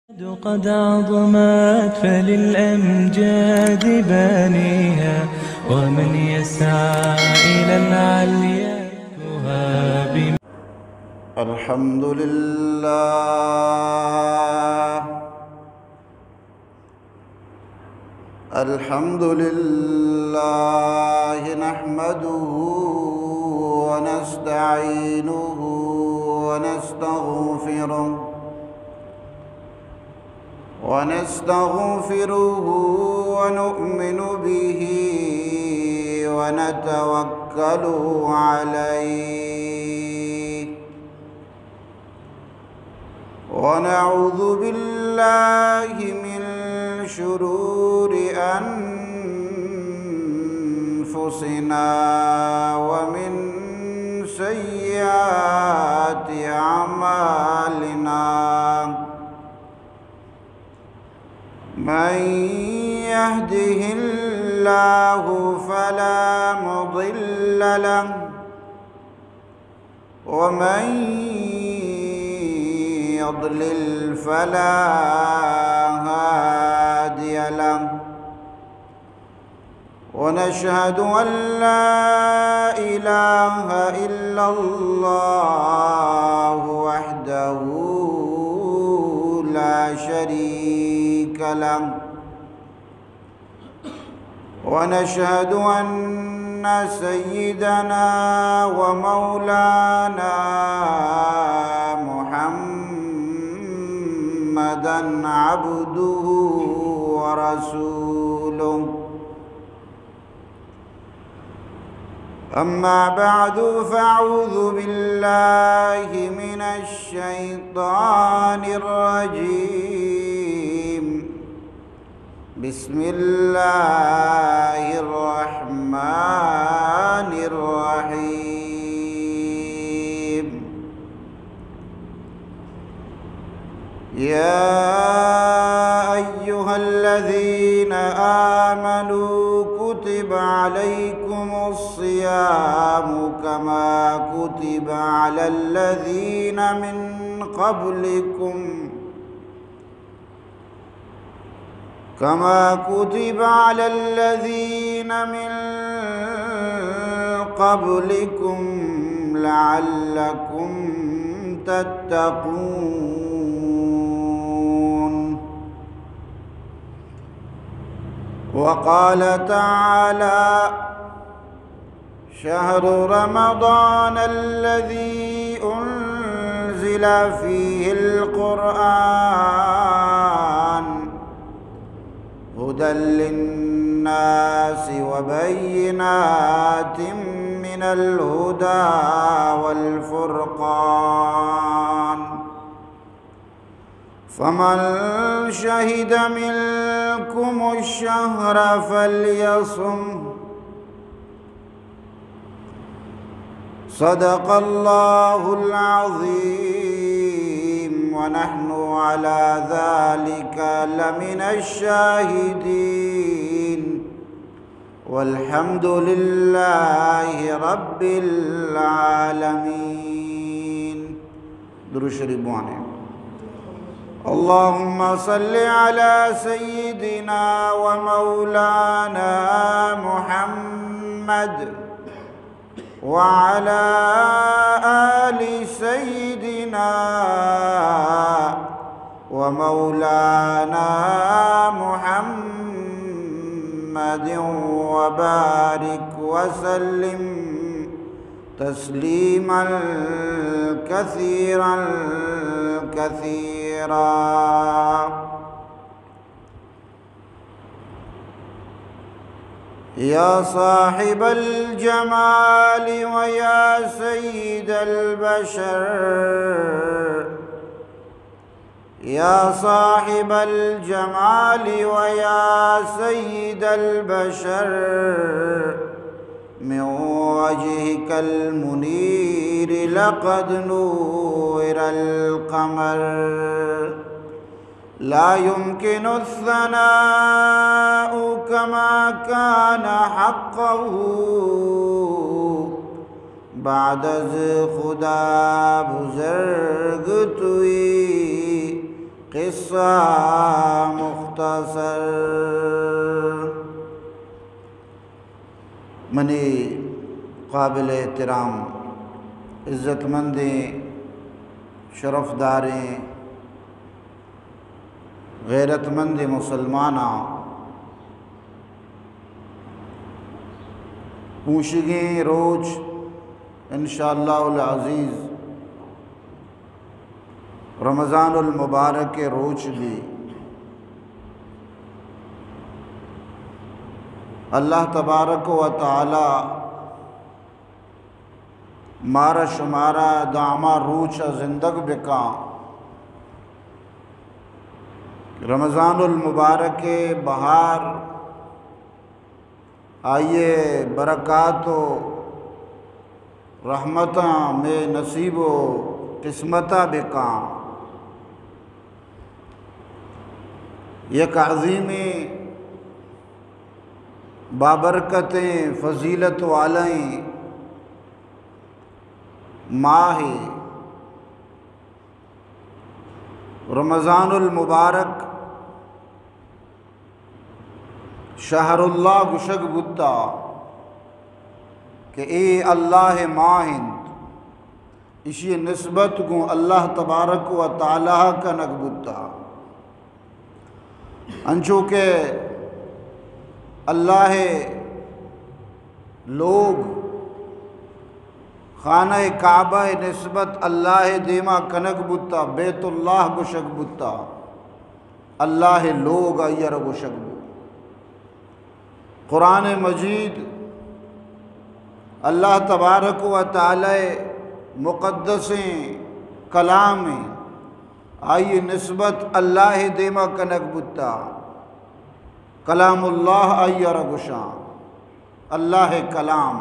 قد عظمت فللأمجاد بانيها، ومن يسعى إلى العليا يهاب. الحمد لله. الحمد لله نحمده ونستعينه ونستغفره، ونستغفره ونؤمن به ونتوكل عليه، ونعوذ بالله من شرور أنفسنا ومن سيئات أعمالنا. من يهده الله فلا مضل له، ومن يضلل فلا هادي له. ونشهد أن لا إله إلا الله وحده لا شريك له، ونشهد أن سيدنا ومولانا محمدا عبده ورسوله. أما بعد، فأعوذ بالله من الشيطان الرجيم. بسم الله الرحمن الرحيم. يا أيها الذين آمنوا كتب عليكم الصيام كما كتب على الذين من قبلكم، كما كتب على الذين من قبلكم لعلكم تتقون. وقال تعالى: شهر رمضان الذي أنزل فيه القرآن هدى للناس وبينات من الهدى والفرقان، فمن شهد منكم الشهر فليصمه. صدق الله العظيم، ونحن على ذلك لمن الشاهدين. والحمد لله رب العالمين. درود شریف بوانیں۔ اللهم صل على سيدنا ومولانا محمد وعلى آل سيدنا ومولانا محمد وبارك وسلم تسليما كثيرا كثيرا. يا صاحب الجمال ويا سيد البشر، يا صاحب الجمال ويا سيد البشر، من وجهك المنير لقد نور القمر. لا يمكن الثناء كما كان حقه، بعد از خدا بزرگ توئی، قصہ مختصر۔ منی قابل احترام عزت مندیں، شرف داریں، غیرت مندیں مسلماناں، پوشگیں روچ انشاءاللہ العزیز رمضان المبارک ءِ روچ بی۔ اللہ تبارک و تعالی مارا شمارا داں ہما روچ ءَ زندگ بکاں۔ رمضان المبارک ءِ بہار، آئی ءِ برکات و رحمتاں مئے نصیب و قسمت ءَ بکاں۔ یک عظیمیں، بابرکتیں، فضیلت والائیں ماہ رمضان المبارک، شہر اللہ گوشگ بوتا کہ اے اللہ ءِ ماہ انت، اشی نسبت گوں اللہ تبارک و تعالی کنگ بوتا۔ انچو کہ اللہ ءِ لوگ، خانہ کعبہ ءِ نسبت اللہ ءِ دیما کنگ بوتا، بیت اللہ گوشگ بوتا، اللہ ءِ لوگ آئی ءَ را گوشگ بوت۔ قرآن مجید اللہ تبارک و تعالی ءِ مقدسیں کلام ءِ، آئی ءِ نسبت اللہ ءِ دیما کنگ بوتا۔ کلام اللہ آئی ءَ را گوشاں، اللہ ءِ کلام۔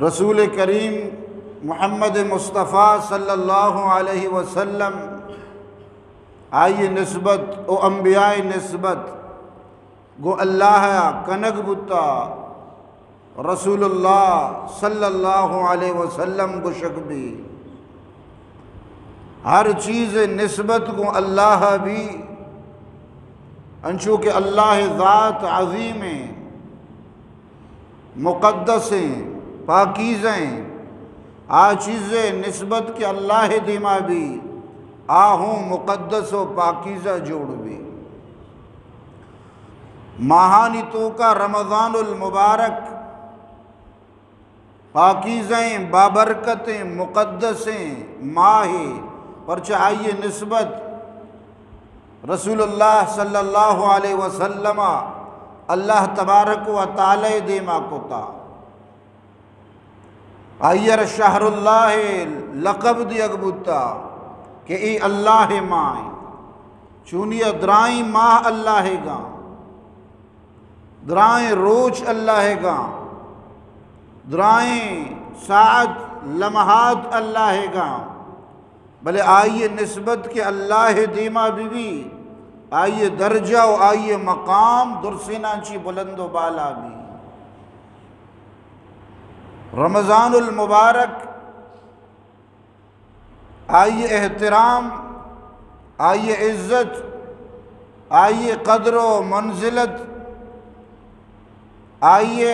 رسول کریم محمد مصطفیٰ صلی اللہ علیہ وسلم، آئی ءِ نسبت و انبیاء ءِ نسبت گوں اللہ ءَ کنگ بوتا۔ رسول اللہ صلی اللہ علیہ وسلم گوشگ بی، ہر چیز نسبت گوں اللہ بی، انچو کہ اللہ ذات عظیمیں، مقدسیں، پاکیزہیں، آ چیز نسبت کہ اللہ دیما بی، آ ہوں مقدس و پاکیزہ جوڑ بی۔ ماہانی توکا رمضان المبارک پاکیزہیں، بابرکتیں، مقدسیں ماہے، پرچہ آئی نسبت رسول اللہ صلی اللہ علیہ وسلم اللہ تبارک و تعالی دیما کتا۔ آئی ءَ را شہر اللہ لقب دیگ بوتا کہ اے اللہ ماہ۔ چونیا درائیں ماہ اللہ گاں، درائیں روچ اللہ گاں، درائیں ساعت لمحات اللہ گاں، بلے آئی نسبت کہ اللہ دیما بی بی، آئی درجہ و آئی مقام درسیناں چی بلند و بالا بی۔ رمضان المبارک، آئی احترام، آئی عزت، آئی قدر و منزلت، آئی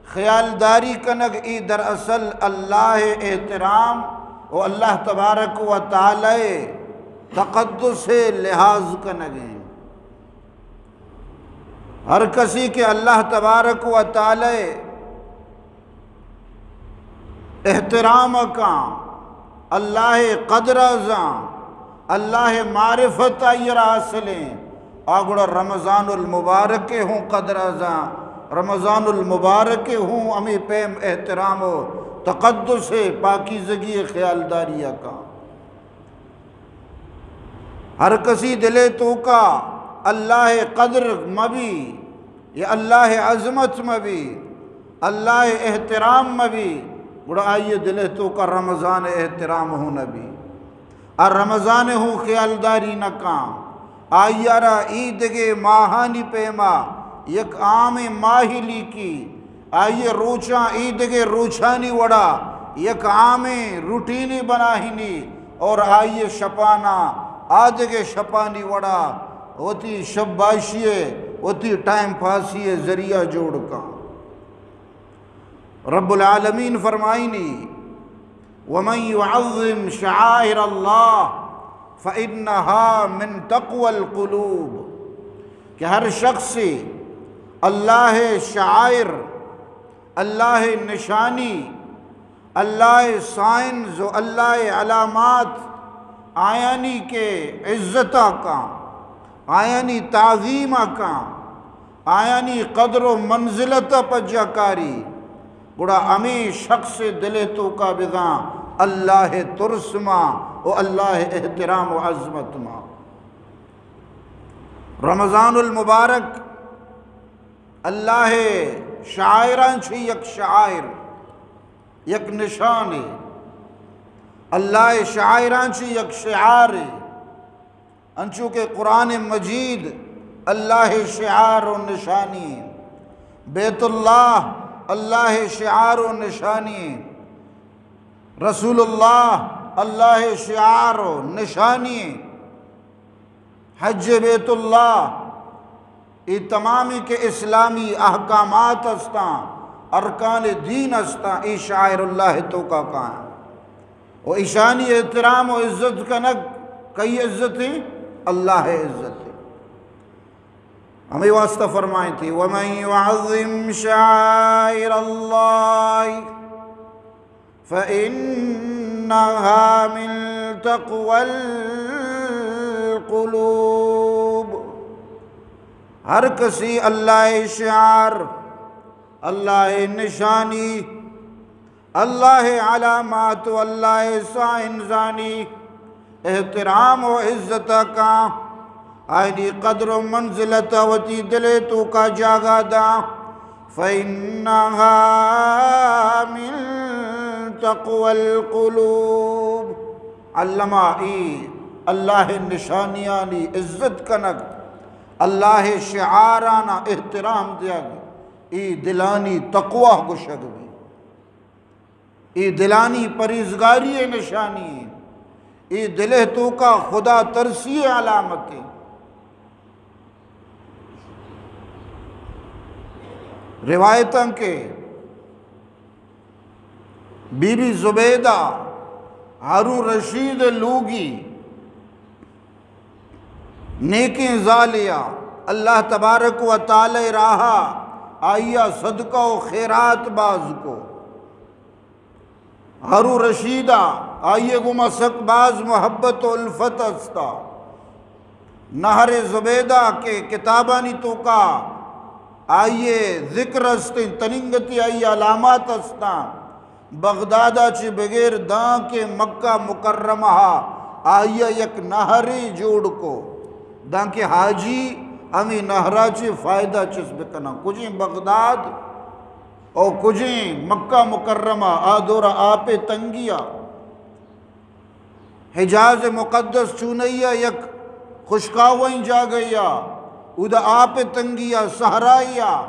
خیالداری کنگ، ای دراصل اللہ احترام و اللہ تبارک و تعالی تقدس لحاظ کنگ ہیں۔ ہر کسی کہ اللہ تبارک و تعالی احترام کاں، اللہ قدر زاں، اللہ معرفت آئی را حاصلیں، آ گڑا رمضان المبارک ہوں قدر زاں، رمضان المبارک ہوں ہمیں پیم احترام و تقدس پاکیزگی خیالداری کاں۔ ہر کسی دلے توکا اللہ قدر مبی، یا اللہ عظمت مبی، اللہ احترام مبی، گڑا آئی دلے توکا رمضان احترام ہوں نبی۔ آ رمضان ہوں خیالداری نکاں۔ آئی را ای دگے ماہانی پیما یک عام ماہی لیکی۔ آئی روچاں ای دگے روچانی وڑا یک عامیں روٹینے بناہینی، اور آئی شپانا آدگہ شپانی وڑا وتی شباشی، وتی ٹائم پاسی ذریعہ جوڑ کن۔ رب العالمین فرمائنی، ومن يعظم شعائر الله فإنها من تقوى القلوب، کہ ہر شخص اللہ شعائر، اللہ نشانی، اللہ سائنز و اللہ علامات، آیانی کہ عزت کاں، آیانی تعظیم کاں، آیانی قدر و منزلت پجا کاری، گڑا ہمیں شخص دل توکا بزاں اللہ ترس ما و اللہ احترام و عظمت ما۔ رمضان المبارک اللہ شعائراں چی یک شعائر، یک نشانے۔ اللہ شعائراں چی یک شعارے۔ انچو کہ قرآن مجید اللہ شعار و نشانی، بیت اللہ اللہ شعار و نشانی، رسول اللہ اللہ شعار و نشانی، حج بیت اللہ، اے تمامی کہ اسلامی احکامات استاں، ارکان دین استاں، اے شعائر اللہ توکا کاں۔ و ایشانی احترام و عزت کنگ، کئی عزت ایں؟ اللہ عزت ایں۔ ہمیں واسطہ فرمائیں تھی، ومن يعظم شعائر الله فإنها من تقوى القلوب۔ ہر کسی اللہ شعار، اللہ نشانی، اللہ علامات و اللہ سائنزانی احترام و عزت کاں، آئینی قدر و منزلت وتی دل توکا جاگہ داں، فإنها من تقوى القلوب۔ علما، اے اللہ نشانیانی عزت کنگ، اللہ شعارانا احترام دیگ، اے دلانی تقوی گوشگ بی۔ اے دلانی پرہیزگاری نشانی ایں۔ اے دل توکا خدا ترسی علامت ایں۔ روایتاں کہ بی بی زبیدہ، ہارون رشید لوگی، نیکیں زالیا، اللہ تبارک و تعالی راہا آئیا صدقہ و خیرات باز کو۔ ہارون رشیدا، آئیے گوما سک باز محبت و الفت استا۔ نہر زبیدہ کہ کتابانی توکا آئیے ذکر استیں، تننگتی آئی علامات استاں۔ بغدادا چہ بغیر داں کہ مکہ مکرمہ آئیا یک نہرے جوڑ کو، داں کہ حاجی ہمیں نہرا چہ فائدہ چست بکناں۔ کجیں بغداد او کجیں مکہ مکرمہ، آ دورا آپ تنگیا۔ حجاز مقدس چونیا یک خشکاوئیں جاگہیا، اودا آپ تنگیا، صحرائیا،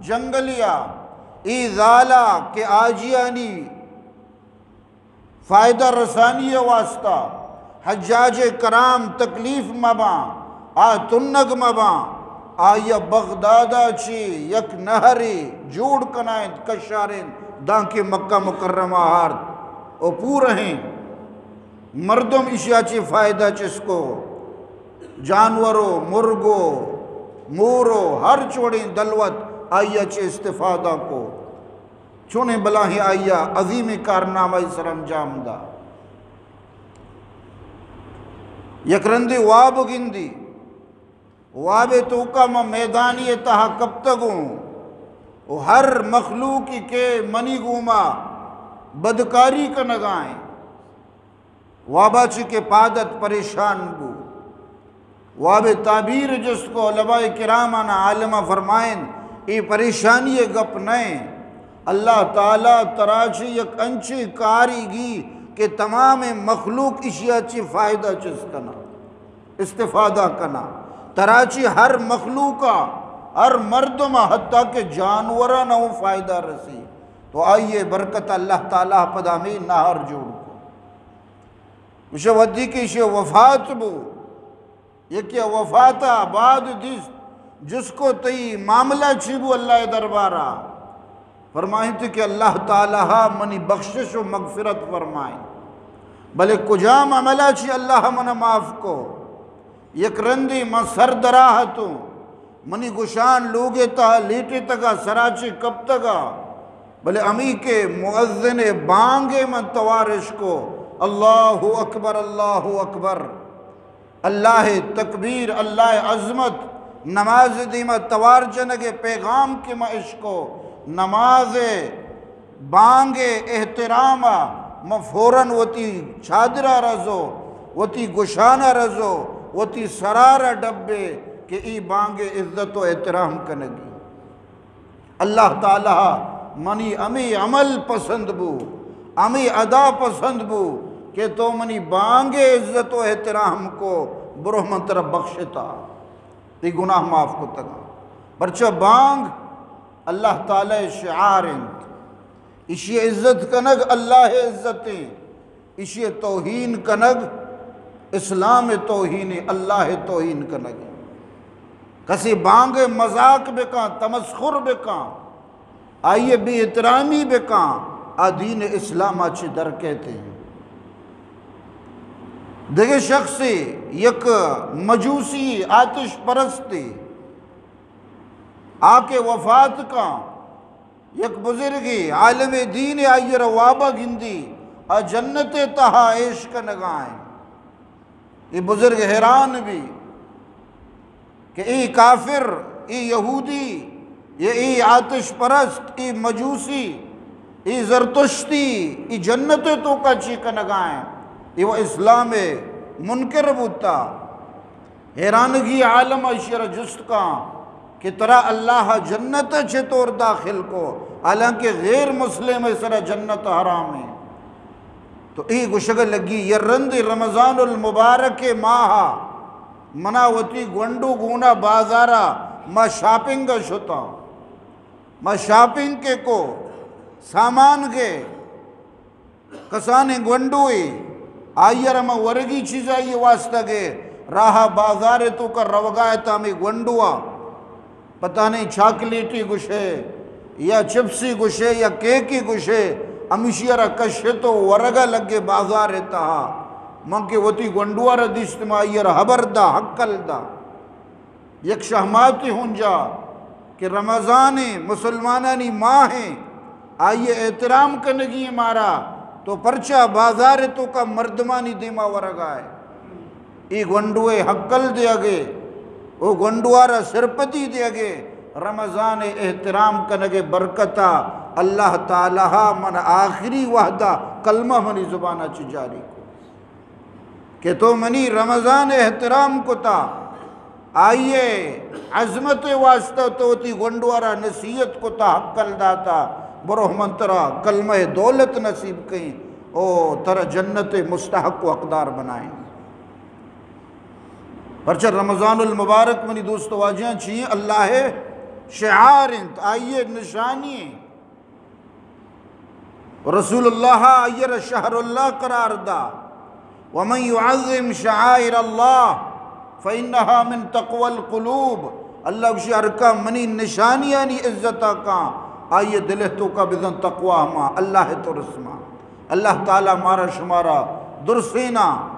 جنگلیا۔ اے زالا کہ آجیانی فائدہ رسانی واسطہ حجاج کرام تکلیف مباں، آ تنگ مباں، آئیا بغدادا چہ یک نہرے جوڑ کنائینت، کشارینت، دانکہ مکہ مکرمہ آرت و پورہیں مردم اشیا چہ فائدہ چست کو، جانور و مرگ و مور و ہر چوڑیں دلوت آئیا چہ استفادہ کو۔ چونیں بلاہیں آئیا عظیمیں کارنامہ سرانجام دا۔ یک رندے واب گندی، واب توکا من میدانی تہا کپتگوں و ہر مخلوقی کہ منی گوما بدکاری کنگائیں۔ وابا چی کہ پادت پریشان بو۔ واب تعبیر جست کو، علماء کرامانا عالماں فرمائن، اے پریشانی گپ نئے۔ اللہ تعالی ترا چی یک انچیں کاری گی کہ تمام مخلوق اشیا چی فائدہ چست کنا، استفادہ کنا۔ ترا چی ہر مخلوقا، ہر مردما، حتی کہ جانورانا ہوں فائدہ رسی۔ تو آئیے برکت اللہ تعالی پدا ہمیں نہر جوڑ کو۔ گوشے وھدی کہ ایشی وفات بو، یکے وفات ءَ بعد دیست، جست کو تئی معاملہ چی بو اللہ ءِ دربار ءَ؟ فرمائینت کہ اللہ تعالی ءَ منی بخشش و مغفرت فرمائینت، بلے کجام عمل ءَ چی اللہ ءَ من ءَ معاف کو؟ یک رندے من سر دراہ اتوں، منی گشان لوگ ءِ تہا لیٹتگ ءَ، سرا چہ کپتگ ءَ، بلے ہمے کہ مؤذن ءِ بانگ ءَ من توار اشکو، اللہ اکبر، اللہ اکبر، اللہ ءِ تکبیر، اللہ ءِ عظمت، نماز ءِ دیما توار جنگ ءِ پیغام کہ من اشکو، نماز ءِ بانگ ءِ احترام ءَ من فوراً وتی چادر ءَ رزو، وتی گشان ءَ رزو، وتی سرا را ڈبے کہ اے بانگ ءِ عزت و احترام کنگی۔ اللہ تعالی ءَ منی ہمے عمل پسند بو، ہمے ادا پسند بو کہ تو منی بانگ ءِ عزت و احترام کو، بروہ من ترا بخشتا، تئی گناہ معاف کتگاں۔ پرچا بانگ اللہ تعالی ءِ شعار انت۔ ایشی ءِ عزت کنگ اللہ ءِ عزت انت، ایشی ءِ توہین کنگ اسلام ءِ توہین انت، اللہ ءِ توہین کنگ انت۔ کسے بانگ ءِ مذاق بکاں، تمسخر بکاں، آئی ءِ بے احترامی بکاں، آ دین اسلام ءَ چہ در کئیت انت۔ دگہ شخصے، یک مجوسی، آتش پرستے، آ کہ وفات کاں، یک بزرگے عالم دین آئی را وابا گندی، آ جنت ءِ تہا عیش کنگا انت۔ اے بزرگ حیران بی کہ اے کافر، اے یہودی، یا اے آتش پرست، اے مجوسی، اے زرتشتی، اے جنت ءِ توکا چی کنگا انت؟ اے و اسلام ءِ منکر بوتا۔ حیرانگی عالم ءَ ایشی را جست کاں کہ ترا اللہ ءَ جنت ءَ چطور داخل کو، حالانکہ غیر مسلم ءِ سرا جنت حرام ہے۔ تو اے گشگ لگی، یہ رند رمضان المبارک ءِ ماہ ءَ منا وتی گونڈو گونا بازار ءَ ما شاپنگ ءَ شتاں، ما شاپنگ کے کو، سامان گے، کسانیں گونڈوے، آئی ءَ را ما ورگی چیز آئی ءِ واسطہ گے، راہ ءَ بازار ءِ توکا روگا ات، ہمے گونڈو ءَ پتہ نہیں چاکلیٹے گشے یا چپسے گشے یا کیکے گشے، ہمیشی ءَ را کشت و ورگ ءَ لگے بازار ءِ تہا۔ من کہ وتی گونڈو ءَ را دیست، ما آئی ءَ را ہبر دا، ہکل دا۔ یک شہماتے ہونجا کہ رمضان ءِ مسلمانانی ماہ ءِ، آئی ءِ احترام کنگی ءَ مارا، تو پرچا بازار ءِ توکا مردمانی دیما ورگا ئے؟ اے گونڈو ءِ ہکل دیگ ءِ، او گونڈو ءَ را سرپدی دیگ ءِ، رمضان ءِ احترام کنگ ءِ برکت ءَ اللہ تعالی ءَ من آخری وہد ءَ کلمہ منی زبان ءَ چہ جاری کو۔ کہ تو منی رمضان ءِ احترام کتا، آئی ءِ عظمت ءِ واسطہ تو وتی گونڈو ءَ را نصیحت کتا، ہکل داتا، بروہ من ترا کلمہ دولت نصیب کئیں، او ترا جنت ءِ مستحق و حقدار بنائیں۔ پرچہ رمضان المبارک منی دوست واجہاں چی اللہ ءِ شعار انت، آئی ءِ نشانی انت۔ رسول اللہ آئی را شہر اللہ قرار دا۔ ومن يعظم شعائر الله فإنها من تقوى القلوب۔ اللہ گوشی، ہر کا منی نشانیانی عزت کاں، آئی دل توکا بزن تقوی ما، اللہ ترس ما۔ اللہ تعالی مارا شمارا درسینا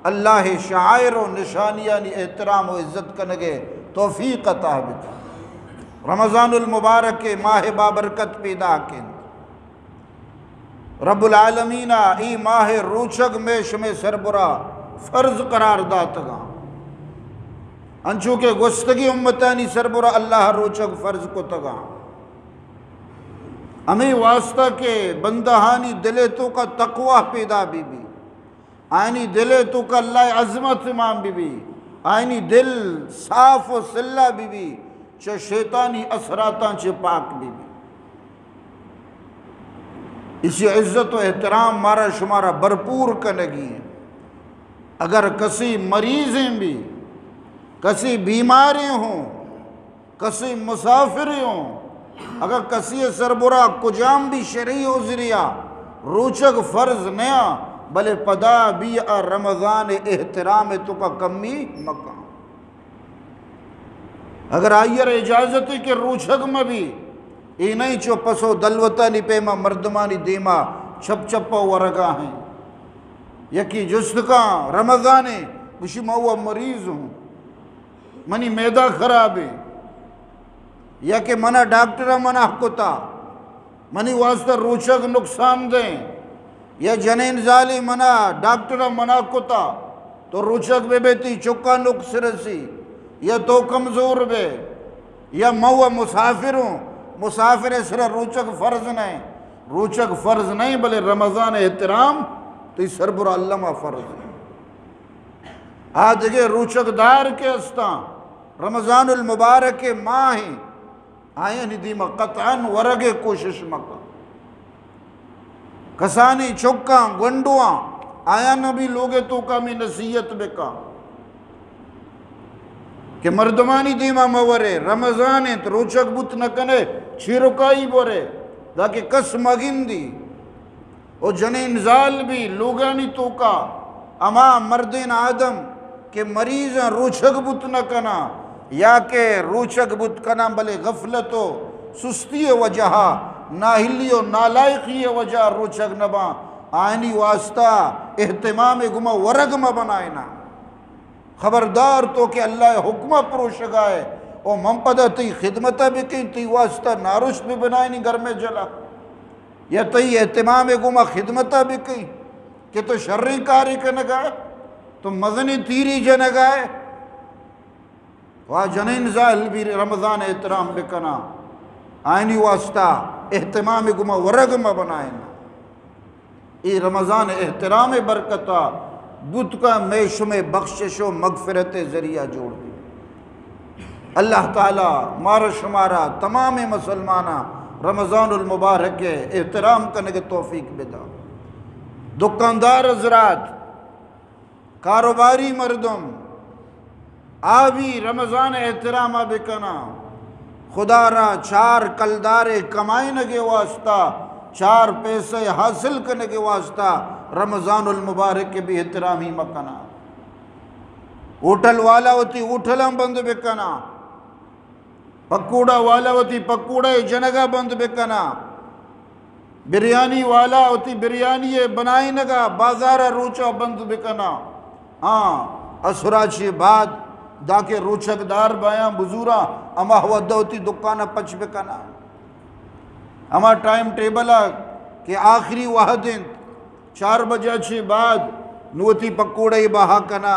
اللہ ءِ شعائر و نشانیانی احترام و عزت کنگ ءِ توفیق عطا بکن۔ رمضان المبارک ءِ ماہ بابرکت پیدا کن۔ رب العالمین ءَ اے ماہ ءِ روچگ مئے شمئے سربرا فرض قرار داتگاں، انچو کہ گوستگی امتانی سربرا اللہ ءَ روچگ فرض کتگاں۔ ہمے واسطہ کہ بندہانی دل ءِ توکا تقوی پیدا بی بی۔ آیانی دل ءِ توکا اللہ ءِ عظمت مان بی بی، آیانی دل صاف و سلہ بی بی، چہ شیطانی اثراتاں چہ پاک بی بی۔ اسی عزت و احترام مارا شمارا بھرپور کنگی ہیں۔ اگر کسی مریضیں بی، کسی بیماریں ہوں، کسی مسافرے ہوں، اگر کسی سربرا کجام بھی شرعی عذریا روچگ فرض نیا، بلے پدا بی آ رمضان احترام توکا کمی مکن۔ اگر آئی ءَ را اجازت ہے کہ روچگ مہ بی، اے نہیں چو پس و دلوتانی پیما مردمانی دیما چپ چپ ءَ ورگا ہیں۔ یکی جست کاں رمضان ہے، گوشی ما وہ مریض ہوں، منی معدہ خراب ہے، یا کہ منا ڈاکٹر منع کتا، منی واسطہ روچگ نقصان دیں، یا جنین زالی منا ڈاکٹر منع کتا، تو روچگ بہ بے تئی چکا نقص رسی، یا تو کمزور بے، یا مو مسافر ہوں، مسافر سرا روچگ فرض نہیں، روچگ فرض نہیں، بلے رمضان احترام تئی سربرا الما فرض ہے۔ آ دگہ روچگ دار کہ استاں، رمضان المبارک ماہ ہیں، آیانی دیما قطعاً ورگ ءِ کوشش مکن۔ کسانی چکاں، گونڈواں، آیاں بھی لوگ ءِ توکا ہمے نصیحت بکن کہ مردمانی دیما مہ ورے، رمضان انت، روچگ بوت نہ کنے، چیرکائی بورے، داکہ کس مگندی۔ و جنین زال بھی لوگانی توکا ہما مردین آدم کہ مریضاں روچگ بوت نہ کناں یا کہ روچگ بوت کناں بلے غفلت و سستی وجہ، ناہلی و نالائقی وجہ روچگ نہ باں، آیانی واسطہ اہتمام گما ورگ مہ بنائنا۔ خبردار تو کہ اللہ حکمہ پروشگائے و من پدا تئی خدمتہ بکیں، تئی واسطہ نارشت بہ بنائنی گرمے جلا۔ یا تئی اہتمام گما خدمتا بکئی کہ تو شریں کارے کنگائے، تو مزنیں تیری جنگائے۔ وا جنین زال بھی رمضان احترام بکنا، آئینی واسطہ اہتمام گما ورگ مہ بنائن۔ اے رمضان احترام برکتا بوت کا مئے شمئے بخشش و مغفرت ذریعہ جوڑ بی۔ اللہ تعالی مارا شمارا تمام مسلماناں رمضان المبارک ء احترام کنگ ء توفیق بدا۔ دکاندار حضرات، کاروباری مردم، آ بھی رمضان احترام ء بکنا۔ خدا را چار کلدار کمائنگ ء واسطہ، چار پیسے حاصل کنگ ء واسطہ رمضان المبارک ء بھی احترامی مکنا۔ ہوٹل والا وتی ہوٹلاں بند بکنا، پکوڑا والا وتی پکوڑا جنگا بند بکنا، بریانی والا وتی بریانی بنائینگا بازارا روچا بند بکنا۔ ہاں، اسرا چی بعد داکہ روچگ دار بایاں بزوراں، ہما ودا وتی دکانا پچ بکنا۔ ہما ٹائم ٹیبل ء کہ آخری وہد انت، چار بجہ چہ بعد نوں وتی پکوڑہ ء بہا کنا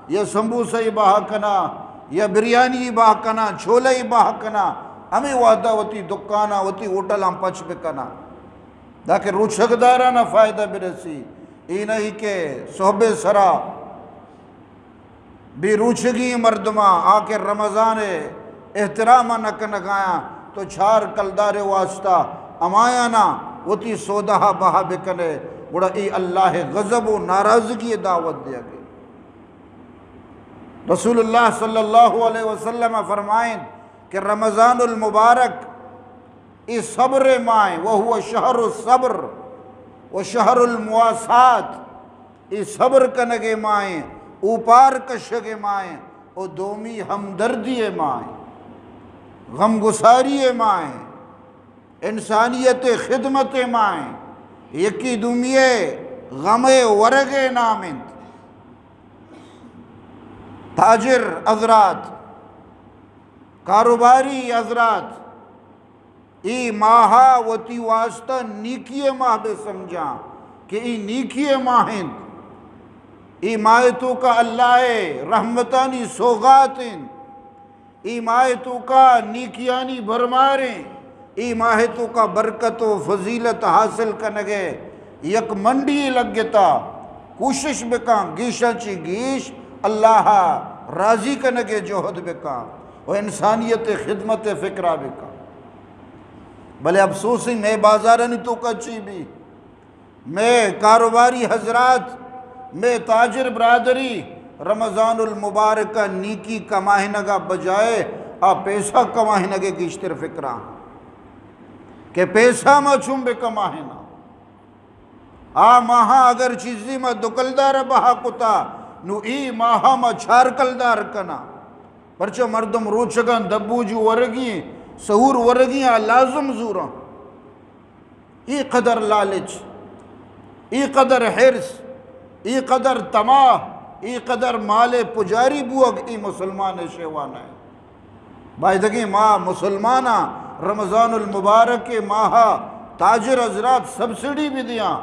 یا سمبوسہ ء بہا کنا یا بریانی ء بہا کنا، چھولہ ء بہا کنا، ہمے وہد ء وتی دکان ء وتی ہوٹلاں پچ بکنا، داکہ روچگداراں فائدہ برسی۔ اے نہیں کہ صحب ء سرا بے روچگی مردماں آ کہ رمضان ء احترام نہ کنگایاں تو چار کلدار واسطہ ہمایانا وتی سودہ بہا بکنے، گڑا اے اللہ غضب و ناراضگی دعوت دیگے۔ رسول اللہ صلی اللہ علیہ وسلم فرمائیں کہ رمضان المبارک اے صبر ماہ، وهو شهر الصبر و شهر المواساة، اے صبر کنگ ماہ، اوپار کشگ ماہ، و دومی ہمدردی ماہ، غمگساری ماہ، انسانیت خدمت ماہ، یکی دومی غم ورگ نام انت۔ تاجر حضرات، کاروباری حضرات، اے ماہ ء وتی واسطہ نیکی ء ماہ بہ سمجھاں کہ اے نیکی ء ماہ انت۔ اے ماہ ء توکا اللہ ء رحمتانی سوغات انت۔ اے ماہ ء توکا نیکیانی بھرمار انت۔ اے ماہ ء توکا برکت و فضیلت حاصل کنگ ء یک منڈی لگتا۔ کوشش بکاں گیشاں چی گیش اللہ ء راضی کنگ ء جہد بکاں و انسانیت ء خدمت ء فکرا بکاں۔ بلے افسوس انت مئے بازارانی توکا چی بی؟ مئے کاروباری حضرات، مئے تاجر برادری رمضان المبارک ء نیکی کماہنگ ء بجائے آ پیسہ کماہنگ ء گیشتر فکراں کہ پیسہ ما چون بہ کماہناں۔ آ ماہا اگر چیزی ما دو کلدار بہا کتا، نو ای ماہا ما چار کلدار کنا۔ پرچہ مردم روچگاں دبوجو ورگی، سہور ورگی، آ لازم زوراں۔ ای قدر لالچ، ای قدر حرص، ای قدر طمع، ای قدر مال پجاری بوگ، ای مسلمان شیوانہ۔ بایدگیں ما مسلماناں رمضان المبارک ماہا تاجر حضرات سبسڈی بدیاں،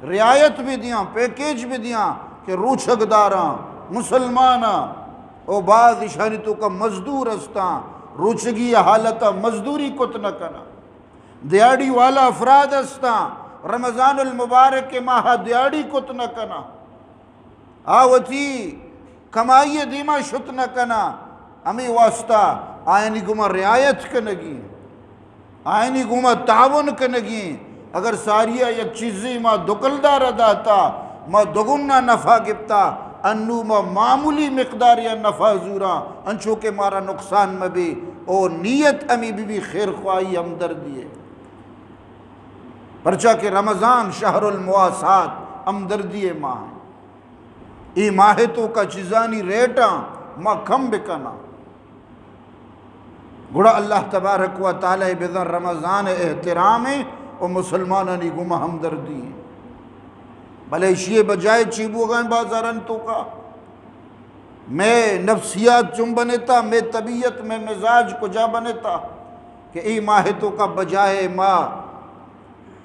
رعایت بدیاں، پیکیج بدیاں کہ روچگ داراں، مسلماناں، او بعض اشانی توکا مزدور استاں، روچگی حالتا مزدوری کت نہ کناں۔ دیہاڑی والا افراد استاں، رمضان المبارک ماہا دیہاڑی کت نہ کناں۔ آ وتی کمائی دیما شت نہ کناں، ہمے واسطہ آیانی گوما رعایت کنگی، آیانی گوما تعاون کنگی۔ اگر ساریا یک چیزی ما دو کلدار داتا، ما دوگنا نفع گپتا، انو ما معمولی مقدار یا نفع زوراں، انچو کہ مارا نقصان مبی۔ او نیت ہمے بی بی خیر خواہی، ہمدردی ہے۔ پرچا کہ رمضان شہر المواسات، ہمدردی ماہ ہے۔ ای ماہ توکا چیزانی ریٹاں ما کم بکناں، گڑا اللہ تبارک و تعالی بزاں رمضان احترام ہے و مسلمانانی گوما ہمدردی ہے۔ بلے اشی بجائے چی بوگا ہیں بازاران توکا؟ مئے نفسیات چون بنتا، مئے طبیعت، مئے مزاج کجا بنتا کہ ای ماہ توکا بجائے ما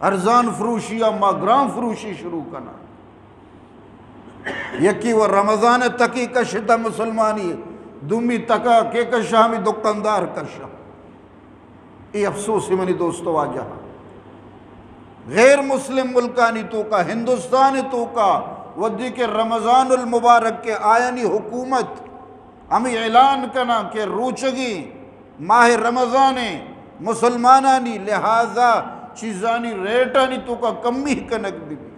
ارزان فروشی ء ما گران فروشی شروع کناں۔ یکی و رمضان ء تکی کشتا مسلمانی، دومی تکا کے کشا؟ ہمی دکاندار کشا۔ اے افسوس ہے منی دوست و واجہ۔ غیر مسلم ملکانی توکا، ہندوستان توکا، ودی کہ رمضان المبارک کے آیانی حکومت ہمے اعلان کناں کہ روچگی ماہ رمضان مسلمانانی، لہذا چیزانی ریٹانی توکا کمی کنگ بی بی،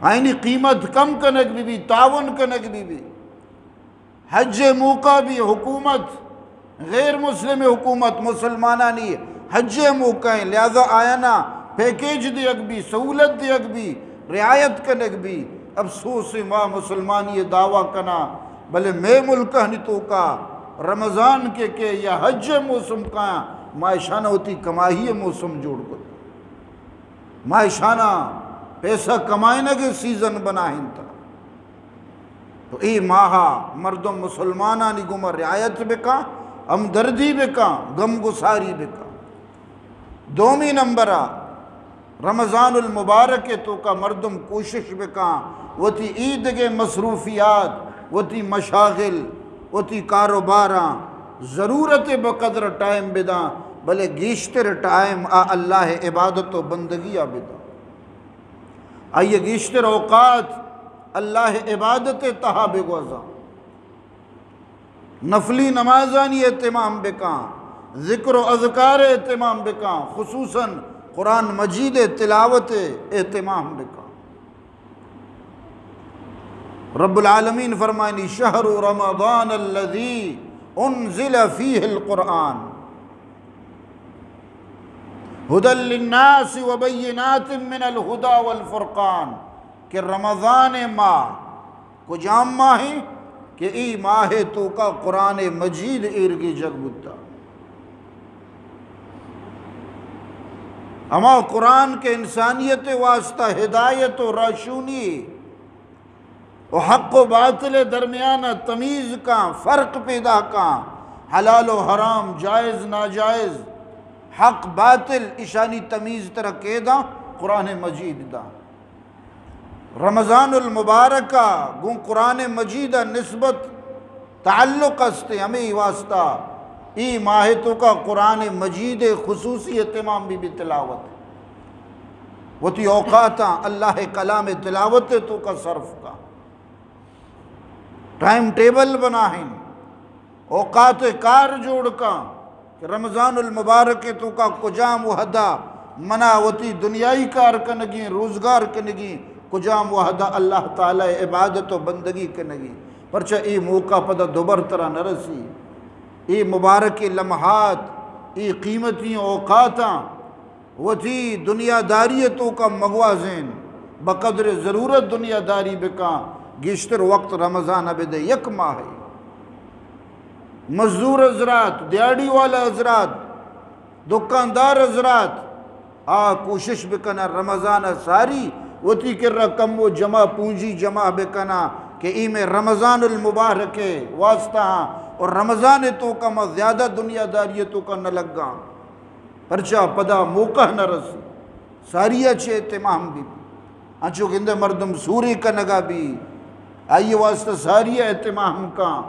آئینی قیمت کم کنگ بی بی، تعاون کنگ بی بی۔ حج موقع بی، حکومت، غیر مسلم حکومت مسلمانانی حج موقع ہیں، لہذا آیانا پیکیج دیگ بی، سہولت دیگ بی، رعایت کنگ بی۔ افسوس ما مسلمانی دعویٰ کنا، بلے مئے ملکانی توکا رمضان کے کہ یا حج موسم کا، ما اشانا وتی کماہی موسم جوڑ کت، ما اشانا پیسہ کمائنگ سیزن بناہنتا۔ تو اے ماہا مردم مسلمانانی گوما رعایت بکاں، ہمدردی بکاں، غمگساری بکاں۔ دومی نمبرا رمضان المبارک توکا مردم کوشش بکاں وتی ایدگہ مصروفیات، وتی مشاغل، وتی کاروباراں ضرورت بقدر ٹائم بداں، بلے گیشتر ٹائم آ اللہ عبادت و بندگی آ بداں۔ آئی گیشتر اوقات اللہ عبادت تہا بگوزاں۔ نفلی نمازانی اہتمام بکاں، ذکر و اذکار اہتمام بکاں، خصوصاً قرآن مجید تلاوت اہتمام بکاں۔ رب العالمین فرمائنی، شہر رمضان الذی انزل فیہ القرآن ھدی للناس وبینات من الھدی والفرقان، کہ رمضان ماہ کجام ماہ ہیں؟ کہ ای ماہ توکا قرآن مجید ایرگی جگ بوتا۔ ہما قرآن کہ انسانیت واسطہ ہدایت و راہشونی و حق و باطل درمیان تمیز کاں، فرق پیدا کاں، حلال و حرام، جائز ناجائز، حق باطل، اشانی تمیز ترا کے داں؟ قرآن مجید داں۔ رمضان المبارک ء گوں قرآن مجید ء نسبت تعلق است، ہمے واسطہ ای ماہ توکا قرآن مجید خصوصی اہتمام بی بی تلاوت۔ وتی اوقاتاں اللہ کلام تلاوت توکا صرف کا، ٹائم ٹیبل بناہن، اوقات کار جوڑ کاں کہ رمضان المبارک توکا کجام وہدا منا وتی دنیائی کار کنگی، روزگار کنگی، کجام وہدا اللہ تعالی عبادت و بندگی کنگی، پرچہ ای موقع پدا دوبر ترا نہ رسی۔ ای مبارک لمحات، ای قیمتی اوقاتاں وتی دنیا داری ءِ توکا مگوازین، بقدر ضرورت دنیا داری بکاں، گیشتر وقت رمضان ءَ بدے، یک ماہ ءَ۔ مزدور حضرات، دیہاڑی والا حضرات، دکاندار حضرات، آ کوشش بکناں رمضان ءَ ساری وتی کرا کمو جمع، پونجی جمع بکناں کہ اے مئے رمضان المبارک ءِ واسطہ آں اور رمضان ءِ توکا ما زیادہ دنیا داری ءِ توکا نہ لگاں، پرچا پدا موقع نہ رسی۔ ساری ءَ چہ اہتمام بی۔ انچو گندے مردم سوری کنگا بی، آئی واسطہ ساری ءَ اہتمام کاں،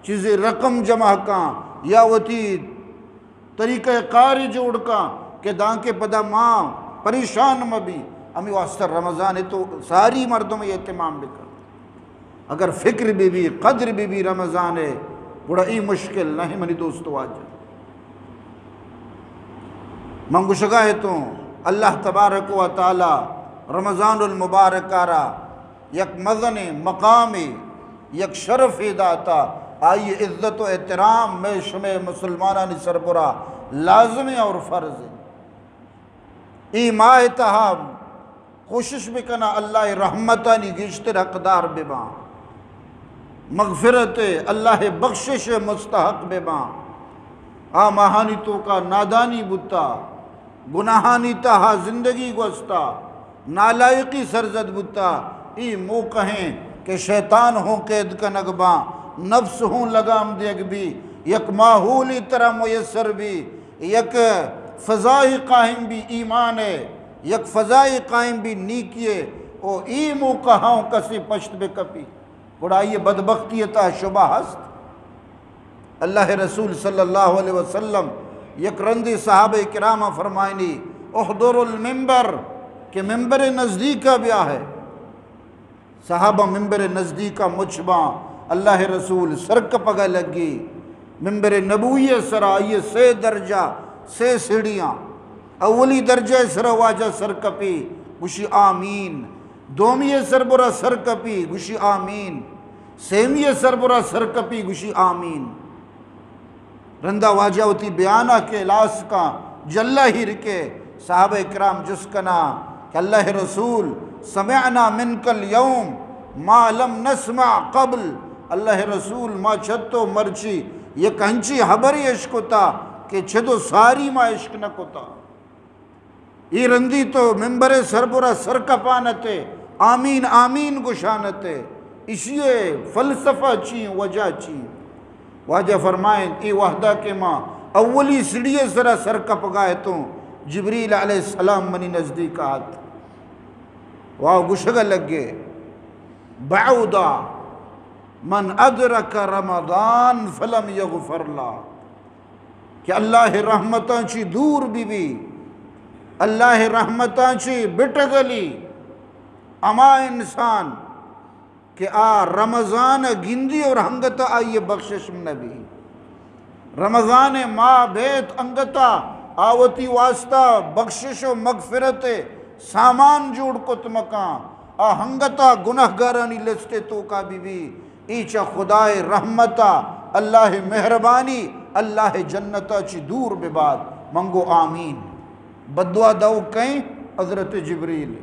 چیزے رقم جمع کاں یا وتی طریقہ کار جوڑ کاں کہ دانکہ پدا ما پریشان مہ بی۔ ہمے واسطہ رمضان ءَ تو ساری مردم اہتمام بکن۔ اگر فکر بی بی، قدر بی بی رمضان ءِ، گڑا اے مشکل نہ ایں منی دوست واجہ۔ من گوشگا اتوں، اللہ تبارک و تعالی رمضان المبارک ءَ را یک مزنیں مقامے، یک شرفے داتا، آئی عزت و احترام مئے شمئے مسلمانانی سربرا لازم ایں اور فرض ایں۔ اے ماہ ءِ تہا کوشش بکناں اللہ ءِ رحمتانی گیشتر حقدار بباں، مغفرت ءِ، اللہ ءِ بخشش ءِ مستحق بباں۔ آ ماہانی توکا نادانی بوتا، گناہانی تہا زندگی گوستا، نالائقی سرزد بوتا۔ اے موقع ایں کہ شیطان ہوں قید کنگ باں، نفس ہوں لگام دیگ بی، یک ماحولی ترا میسر بی، یک فضائے قائم بی ایمان ءِ، یک فضائے قائم بی نیکی ءِ، او اے موقع ہوں کسے پشت بکپی، گڑا آئی بدبختی ءِ تہا شبہ ہست؟ اللہ ءِ رسول صلی اللہ علیہ وسلم یک رندے صحابہ کرام ءَ فرمائنی، احضروا المنبر، کہ ممبر ءِ نزدیکا بیائے۔ صحابہ ممبر ءِ نزدیکا مچ باں، اللہ ءِ رسول سرکپگا لگی۔ ممبر نبوی ءِ سرا آئی ءِ سے درجہ، سے سیڑھیاں۔ اولی درجہ ءِ سرا واجہ سرکپی، گوشی آمین۔ دومی ءِ سربرا سرکپی، گوشی آمین۔ سیمی ءِ سربرا سرکپی، گوشی آمین۔ رندا واجہ وتی بیانا کہ ہلاس کاں، جلا ہیر کے صحابہ کرام جست کناں کہ اللہ ءِ رسول، سمعنا منک الیوم ما لم نسمع قبل، اللہ ءِ رسول، ما چہ تو مرچی یک انچی ہبرے اشکتا کہ چدو ساری ما اشک نہ کتا۔ اے رندی تو ممبر ءِ سربرا سرکپان اتے، آمین آمین گوشان اتے۔ اشی ءِ فلسفہ چی ایں، وجہ چی ایں؟ واجہ فرمائیں، اے وہدا کہ ما اولی سیڑھی ءِ سرا سرکپگا اتوں، جبریل علیہ السلام منی نزدیکا ات۔ وا گوشگا لگے، بعدا من ادرک رمضان فلم یغفر له۔ کہ اللہ ءِ رحمتاں چی دور بی بی، اللہ ءِ رحمتاں چی بٹگلی، ہما انسان کہ آ رمضان ءَ گندی اور ہنگتا آئی ءَ بخشش نہ بی۔ رمضان ءِ ماہ بیت، ہنگتا آ وتی واسطہ بخشش و مغفرت ءِ سامان جوڑ کت مکاں، آ ہنگتا گناہگارانی لسٹ ءِ توکا بی بی۔ اے چہ خدائے رحمتا، اللہ ءِ مہربانی، اللہ ءِ جنتا چی دور ببات۔ من گو آمین۔ بددعا دئوک کئیں؟ حضرت جبریل۔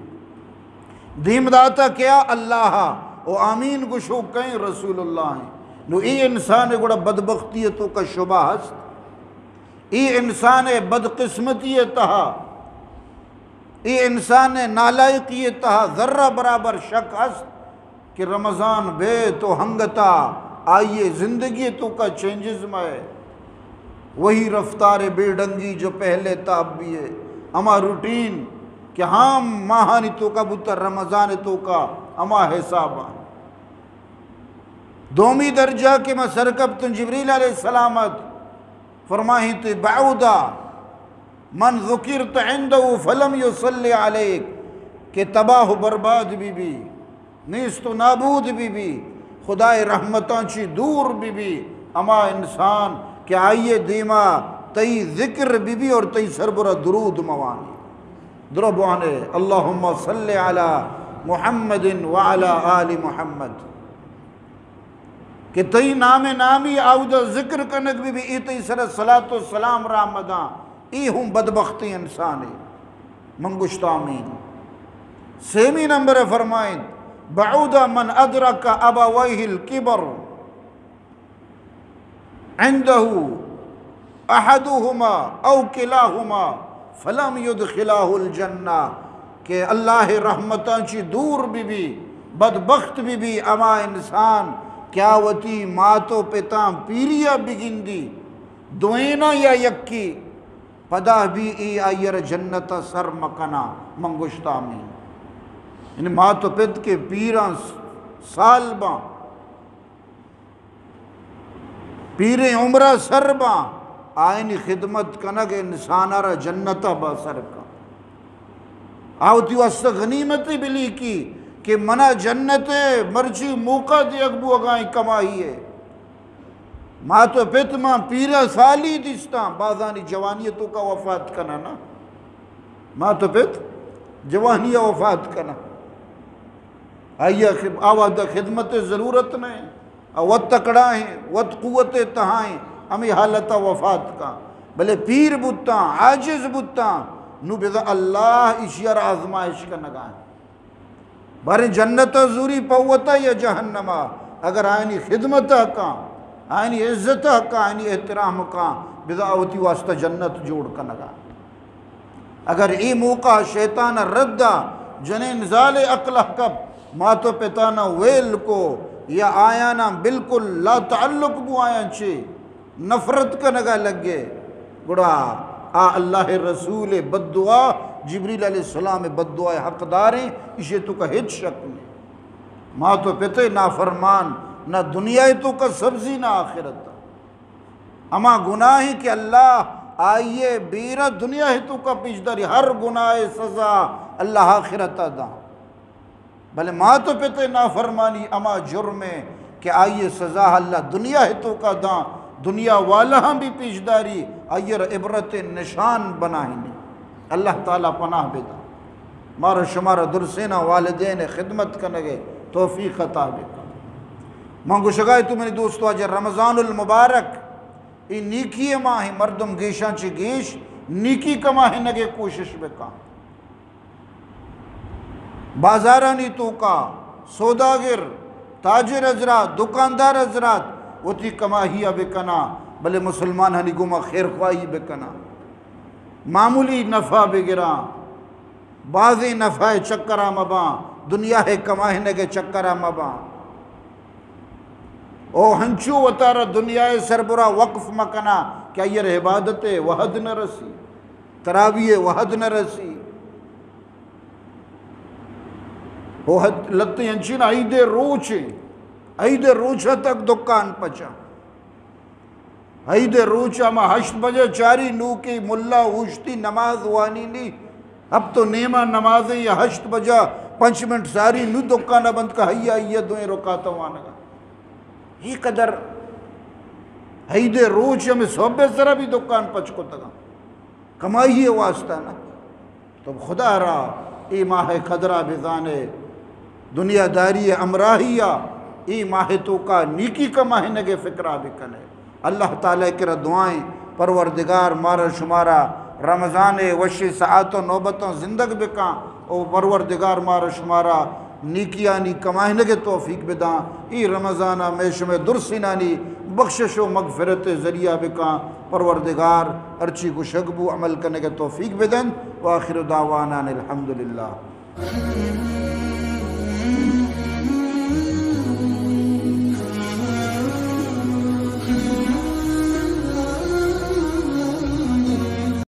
دیم داتا کیا؟ اللہ۔ و آمین گشوک کئیں؟ رسول اللہ۔ نو اے انسان ءِ گڑا بدبختی ءِ توکا شبہ ہست؟ اے انسان ءِ بدقسمتی ءِ تہا، اے انسان ءِ نالائقی ءِ تہا ذرہ برابر شک ہست کہ رمضان بیت و ہنگتا آئی ءِ زندگی ءِ توکا چینجز مئے؟ وہی رفتار بے ڈنگی جو پہلے تھا اب بھی ہے، ہما روٹین کہ ہم ماہانی توکا بوتا، رمضان ءِ توکا ہما حساب آں۔ دومی درجہ کہ ما سرکپتن، جبریل علیہ السلام ات، فرمائیت، بعدا من ذکرت عنده فلم یصل علیک، کہ تباہ و برباد بی بی، نیست و نابود بی بی، خدائے رحمتاں چی دور بی بی، ہما انسان کہ آئی دیما تئی ذکر بی بی اور تئی سربرا درود موانی۔ درو بوانے، اللہم صل علی محمد وعلی آل محمد۔ کہ تئی نام نامی آودا ذکر کنگ بی بی، اے تئی سر صلاۃ و سلام رحمداں، اے ہوں بدبختیں انسانے۔ من گوشت آمین۔ سیمی نمبر فرمائیں، بعد من ادرک ابویہ الکبر عندہ احدہما او کلاہما فلم یدخلہ الجنہ، کہ اللہ رحمتاں چی دور بی بی، بدبخت بی بی اما انسان کیا وتی مات و پتاں پیریا بگندی، دوئینا یا یکی، پدا بی ای آئیر جنت سر مکنا۔ من گوشت آمین۔ یعنی مات و پت کے پیراں سال باں، پیریں عمرہ سر باں، آئینی خدمت کنگ انسان را جنت با سر کن۔ آ وتی واسطہ غنیمت بلی کی کہ منا جنت مرچی موقع دیگ بو اگاں کمائی ہے۔ مات و پت ماں پیرا سالی دیستاں، بازانی جوانی توکا وفات کنا نا۔ مات و پت جوانی وفات کنا۔ آئی ء خد-، آ وھد ء خدمت ء ضرورت نہ انت۔ آ وت تکڑا ہیں، وت قوت ء تہا ہیں، ہمے حالت ء وفات کاں۔ بلے پیر بوتاں، عاجز بوتاں، نو بزاں اللہ ایشی ء را آزمائش کنگا ہیں۔ باریں جنت ء زوری پوتا یا جہنم ء، اگر آیانی خدمت ء کاں، آیانی عزت ء کاں، آیانی احترام کاں، بزاں آ وتی واسطہ جنت جوڑ کنگا۔ اگر اے موقع شیطان رد دا، جنین زال عقل کپ، مات و پتانا ویل کو یا آیانا بالکل لا تعلق بو آیان چے، نفرت کنگا لگے، گڑا آ اللہ رسول بددعا، جبریل علیہ السلام بددعا حقداریں، اسے توکا ہچ شک نہیں۔ مات و پتے نافرمان، نہ دنیا توکا سبزی نہ آخرت۔ ہما گناہیں کہ اللہ آئیے بیرا دنیا ہے توکا پیش داری، ہر گناہ سزا اللہ آخرتا داں۔ بلے مات و پتے نافرمانی ہما جرم ہے کہ آئیے سزا اللہ دنیا ہے توکا داں، دنیا والا ہم بھی پیش داری، آئیے را عبرت نشان بناہنی۔ اللہ تعالی پناہ بداں۔ مارا شمارا درسینا والدین خدمت کنگے توفیق عطا بکن۔ من گوشگا تو منی دوست واجہ رمضان المبارک، اے نیکی ماہ، مردم گیشاں چہ گیش نیکی کماہنگے کوشش بکن۔ بازارانی توکا سوداگر، تاجر حضرات، دکاندار حضرات وتی کماہی بکنا، بلے مسلمانانی گوما خیر خواہی بکنا۔ معمولی نفع بگراں، بازیں نفع ء چکرا مباں، دنیا ء کماہنگ ء چکرا مباں۔ او ہنچو وتارا دنیا ء سربرا وقف مکنا کہ آئی ء عبادت ء وہد نہ رسی، تراوی ء وہد نہ رسی۔ او حد-، لتیں انچین عید ء روچ ء، عید ء روچ ء تک دکان پچا۔ عید ء روچ ہما ہشت بجہ چاری نو کہ ملا اوشتی نماز وانینی، ہپت و نیما نماز یا ہشت بجہ پنچ منٹ ساری نو دکان بند کا، ہیا ہیا دوئیں رکعت وانگا۔ اے قدر عید ء روچ ہمیں صحب سرا بھی دکان پچ کتگا، کمائی واسطہ نہ۔ تو خدا را اے ماہ قدرا بزانے، دنیا داری ہمراہی ء اے ماہ توکا نیکی کماہنگ ء فکرا بکنے۔ اللہ تعالی کرا دعائیں، پروردگار مارا شمارا رمضان ء وشی ساعت و نوبتاں زندگ بکاں، او پروردگار مارا شمارا نیکیانی کماہنگ ء توفیق بداں۔ اے رمضان ء مئے شمئے درسینانی بخشش و مغفرت ء ذریعہ بکاں۔ پروردگار ہرچی گشگ بو عمل کنگ ء توفیق بدنت۔ وآخر دعوانا ان الحمدللہ۔